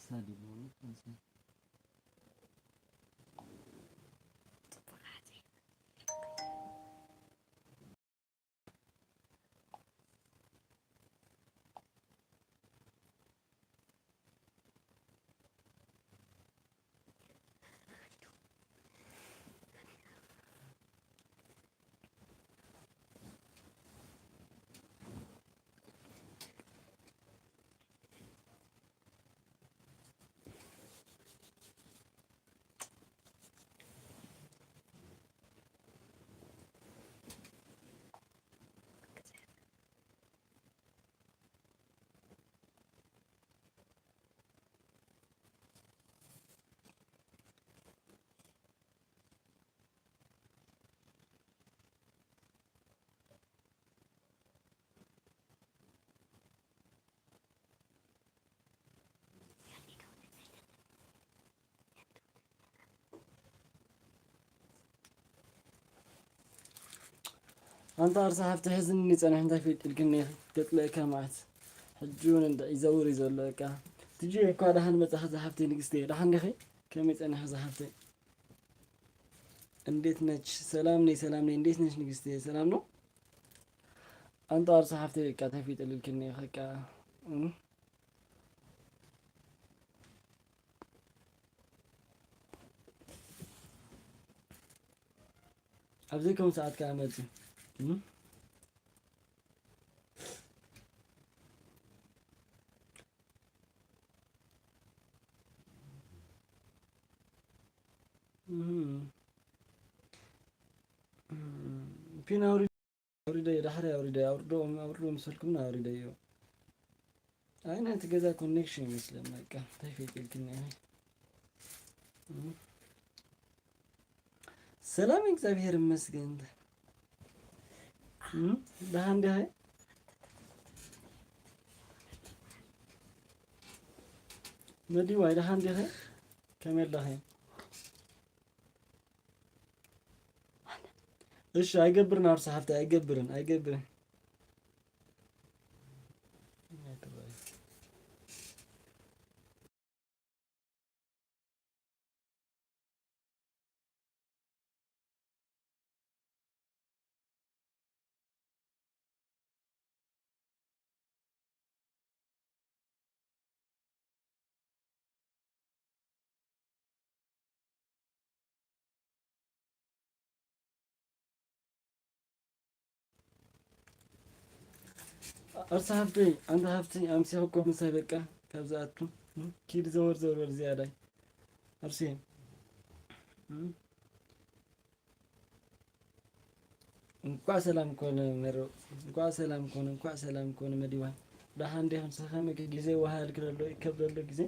ሳዲሞ። ኣንታ ኣርሳ ሓፍቲ ሕዝኒ ጸኒሑ እንታይ ፈጢልክኒ ኢኺ? ገጥለካ መዓት። ሕጂ እውን እንድዒ ዘውር እዩ ዘሎ በቃ። ትጂ እኳ ደሓን መጻኺ ዝሓፍተይ ንግስቲ። ደሓን ዲኺ? ከመይ ጸኒሑ ዝሓፍተይ? እንዴት ነች? ሰላም ነይ፣ ሰላም ነይ። እንዴት ነች ንግስቲ? ሰላም ነው? ኣንታ ኣርሳ ሓፍተይ በቃ እንታይ ፈጢልክኒ ኢኺ በቃ። እም? ኣብ ዘይከም ሰዓት ከኣ መጽዩ። እም? እም። እም። ፒን ኣውሪ-፣ ኣውሪደዮ፣ ዳሕረይ ኣውሪደዮ፣ ኣውርዶ፣ ኣውርዶ መሰልኩም ኣውሪደዮ። ኣይ፣ ናይቲ ገዛ ኮኔክሽን ይመስለኒ፣ በቃ፣ እንታይ ፈይቅልክኒ፣ ኣይ። እም። ሰላም፣ እግዚኣብሔር ይመስገን። እም፣ ደሓን ዲኻ? መዲዋይ፣ ደሓን ዲኻ? ከመይ ኣለኺ? እሺ፣ ኣይገብርን፣ ኣርሳ ሓፍተይ፣ ኣይገብርን፣ ኣይገብርን። ኣርሳ ሓፍተይ፣ ኣንታ ሓፍተይ፣ ኣምሲኺ እኮ ምሳይ በቃ፣ ካብ ዝኣቱ፣ እም፣ ኪድ ዘወር ዘወር በል ዝያዳይ። ኣርሲ፣ እም። እንኳዕ ሰላም ኮነ መሮ፣ እንኳዕ ሰላም ኮነ፣ እንኳዕ ሰላም ኮነ መዲዋይ። ደሓን ዲኹም? ሰኸመ ግዜ ወሃልክ ዘሎ፣ ይከብድ ዘሎ ግዜ።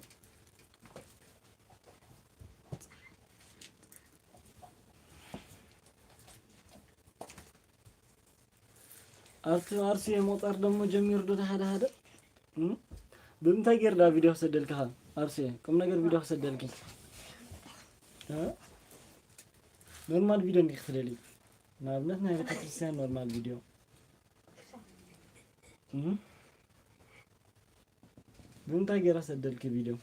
ኣርሲ፣ ኣርሲ የሞጣር ደሞ ጀሚሩ ዶ ሓደ ሓደ? እም? ብምንታይ ገይር ዳ ቪድዮ ክሰደልካ? ኣርሲ፣ ቁም ነገር ቪድዮ ክሰደልኪ። እ? ኖርማል ቪድዮ እንዲህ ክስደሊ። ንኣብነት ናይ ቤተክርስትያን ኖርማል ቪድዮ። እም? ብምንታይ ገይራ ሰደልኪ ቪድዮ?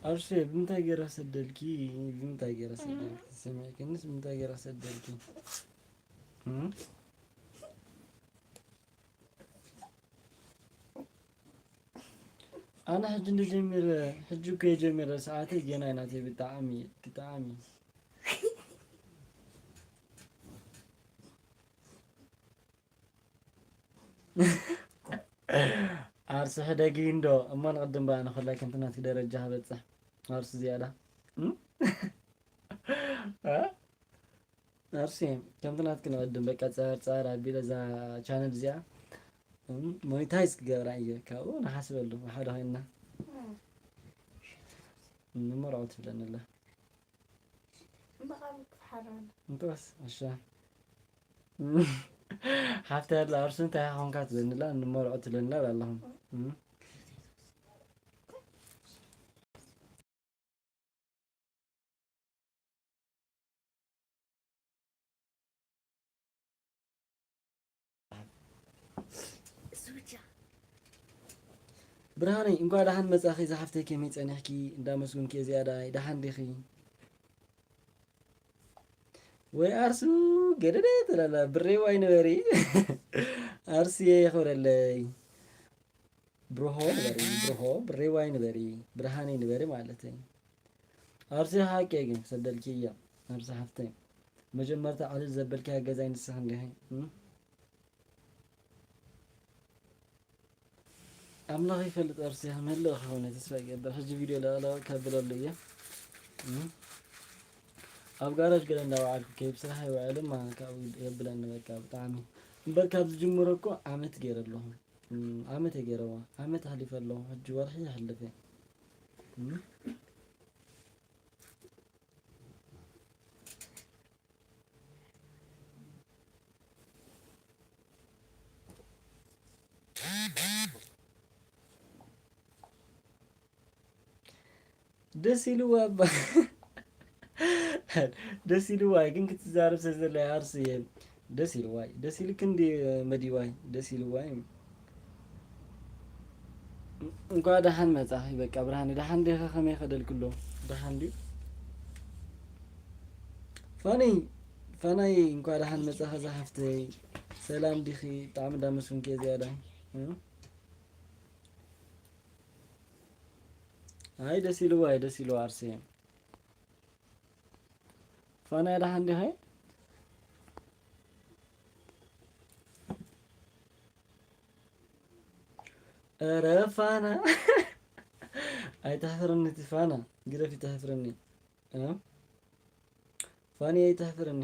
ኣርሴ፣ ብምንታይ ገይራ ሰደልኪ? ብምንታይ ገይራ ሰደልኪ? ሰሚዕክንስ ብምንታይ ገይራ ሰደልኪ? እም? ኣነ ሕጂ እንደ ጀሚረ፣ ሕጂ እኮ የጀሚረ ሰዓተይ ገና እዩ ናተይ ብጣዕሚ፣ ብጣዕሚ። ኣርሲ ሕደጊ እንዶ፣ እሞ ንቕድም በኣ ንኹላይ ከምቲ ናትኪ ደረጃ ክበጽሕ። ኣርሲ ዝያዳ። እም? እ? ኣርሲ፣ ከምቲ ናትኪ ንቐድም፣ በቃ፣ ጻር ጻር ኣቢለ እዛ ቻነል እዚኣ፣ እም፣ ሞኒታይዝ ክገብራ እየ። ካብኡ ንሓስበሉ፣ ብሓደ ኮይንና። እም። ንመርዖ ትብለኒ ኣላ። እምበኣር ክፍሓረና። እንተወስ፣ እሺ። ሓፍቲ ያለ ኣርሲ እንታይ ኾንካ ትብለኒ ኣላ፣ ንመርዖ ትብለኒ ኣላ ኣለኹም። እም። ብርሃነይ፣ እንኳዕ ደሓን መጻኺ ዝሓፍተይ፣ ከመይ ጸኒሕኪ? እንዳመስጉንኪ ዝያዳይ፣ ደሓን ዲኺ? ወይ ኣርሱ ገደደ ትላላ፣ ብሬዋይ ንበሪ። ኣርሱየ የኽብረለይ። ብርሆ ንበሪ፣ ብርሆ፣ ብሬዋይ ንበሪ፣ ብርሃነይ ንበሪ ማለተይ። ኣርሲ ሓቂ ግን ሰደልኪ እያ፣ ኣርሲ ሓፍተይ። መጀመርታ ዕልል ዘበልኪያ ገዛይ ንስኺ እንዲኺ፣ እም? ኣምላኽ ይፈልጥ፣ ኣርሲ ክመልእ ክኸውን እየ ተስፋ ይገብር። ሕጂ ቪድዮ ለቐለቐ ከብለሉ እየ፣ እም? ኣብ ጋራጅ ገለ እንዳወዓልኩ ከይብ ስራሕ ይውዕል እማ ካብኡ የብለኒ በቃ ብጣዕሚ። እምበር ካብ ዝጅምሮ እኮ ዓመት ገይረ ኣለኹ። እም፣ ዓመት እየ ገይረዋ። ዓመት ኣሕሊፈ ኣለኹ። ሕጂ ወርሒ ይሕልፍ እየ። እም? ደስ ኢልዋ እባ። ደስ ኢልዋ ግን ክትዛረብ ስለ ዘላ እያ ኣርሲ። ደስ ኢልዋ እዩ። ደስ ኢልክ እንዲ መዲዋይ? ደስ ኢልዋ እዩ። እንኳዕ ደሓን መጻኺ። በቃ ብርሃነ፣ ደሓን ዲኺ? ከመይ ከደልክሎ? ደሓን ድዩ? ፋኒ፣ ፋናይ፣ እንኳዕ ደሓን መጻኺ እዛ ሓፍተይ። ሰላም ዲኺ? ብጣዕሚ እንዳመስግንኪ እየ ዝያዳ። እ? ኣይ ደስ ኢልዋ፣ ኣይ ደስ ኢልዋ ኣርሲ። ፋና ደሓን ዲኺ? ኧረ ፋና። ኣይተሕፍረኒ እቲ ፋና። ግደፊ ተሕፍረኒ። እ? ፋኒ ኣይተሕፍረኒ።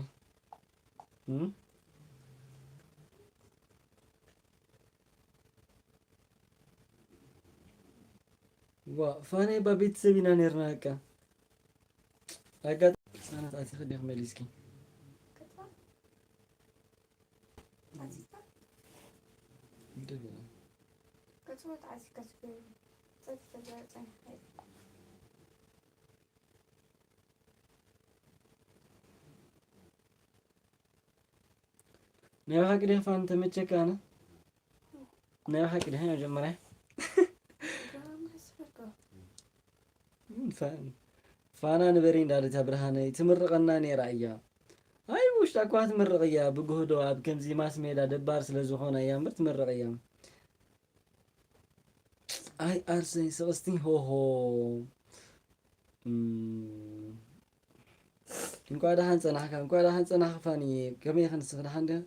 እ? ዋ፣ ፋኒ ባ ቤተሰብ ኢና ነርና በቃ። ኣጋጣሚ ህጻናት ኣቲኺ ዲኺ መሊስኪ? ግደፊ። ናይ ብሓቂ ድየ ፋን ተመቸካ? ኣነ ናይ ብሓቂ ድየ መጀመርያ? ፋን፣ ፋና ንበሪ እንዳለት እያ ብርሃነይ ትምርቐና ነይራ እያ። ኣይ ውሽጣ እኳ ትምርቕ እያ ብጉህዶ ኣብ ከምዚ ማስ ሜዳ ደባር ስለ ዝኾነ እያ እምበር ትምርቕ እያ። ኣይ ኣርሰይ ስቕስቲ ሆሆ። እም፣ እንኳዕ ደሓን ጸናሕካ፣ እንኳዕ ደሓን ጸናሕካ ፋንዬ። ከመይ ኢኺ ንስኺ ደሓን ዲኺ?